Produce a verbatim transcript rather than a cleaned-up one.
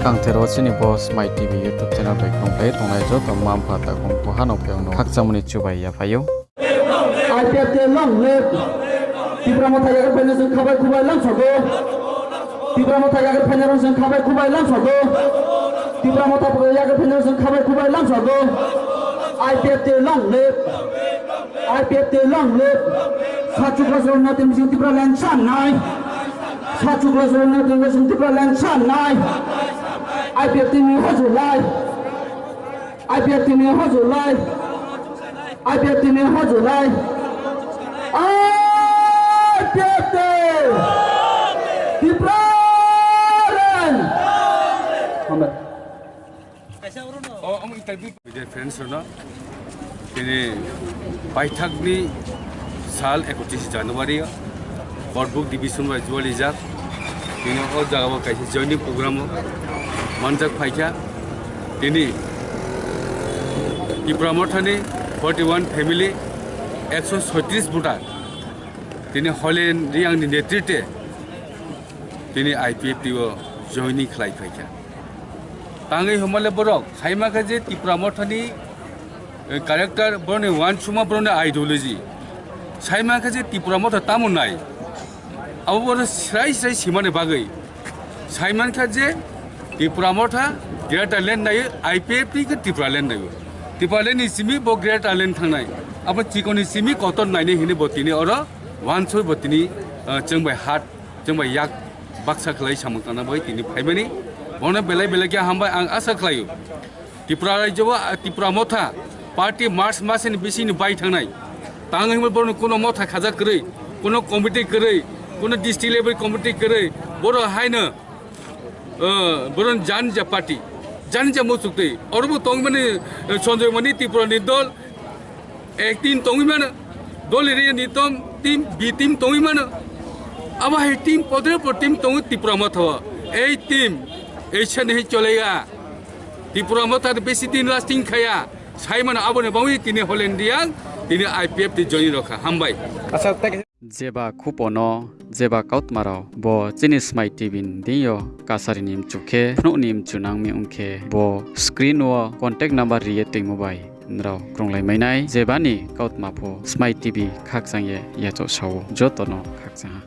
Kangthero chini bo Smai T V YouTube channel bai kongkhlai tongnai joto mma mpha takhu mkhu hano phai ang no khakchangmo ni chubai yaphai ou. I P F T long live. Tipra Motha yager phainai rao chwng khabai khubai lamsago. Tipra Motha yager phainai rao chwng khabai khubai lamsago. Tipra Motha yager phainai rao chwng khabai khubai lamsago. I P F T long live. I P F T long live. Sachukla Sorona Tengsin Tipraland sanai. Sachukla Sorona Tengsin Tipraland sanai. I P F T ni hojulai. I P F T ni hojulai. I P F T ni hojulai. I P F T. Tipraland. Hambai. Media friends rao no, tini paithak ni sal ekotris January o Borbuk division bai jualijak. Tini o jaga o kaisa joining program o manjak phaikha. Tini Tipra Motha ni forty one family, ekso soitris voter tini Holen Reang ni netritwe tini I P F T o joining khlai phaikha. Tangwi hwnmale borok saimankha je Tipra Motha ni character, borok ni uansukma, borok ni ideology. Saimankha je Tipra Motha tamo nai, abo borok srai srai simani bagwi. Saimankha je Tipra Motha Greater Land nai, I P F T khe Tipraland nai. Tipraland ni simi bo Greater Land thangnai. Abo chikon ni simi kotor nainai hinwi bo tini oro uansuk bo tini, chwng bai hat, chwng bai yak baksa khlai samung tangna bai tini phaimani. Bono belai belai khe hambai ang asa khlai ou. Tripura rajyo o, Tipra Motha party March mas ni bising ni bai thangnai. Tang hwnba borok no kuno Motha khaja kwrwi, kuno committee kwrwi, kuno district level committee kwrwi, borok haino, borok janija party, janija muchuk twi. Orobo tongmani, Sanjoy Mani Tripura ni dol, ek team tongwi mano, dol area ni tom, team, B team tongwi mano. Abo hai team, podre por team tongwi Tipra Motha o. Ei team, ei sani hai choleya. Tipra Motha besi din lasting khaya. Saimano aboni bagwi tini Holen Reang, tini I P F T join rokha. Hambai. Jeba khupo no, jeba kautma rao bo chini Smai T V ni deing yo kasari ni mchu khe, phnuh ni mchu nang mi ong khe, bo screen wo contact number ri ye toimo bai nrao krunglai mai nai. Jeba ni kautma pho Smai T V khakchang ye yachaoh sa ou, joto no khakchang ha.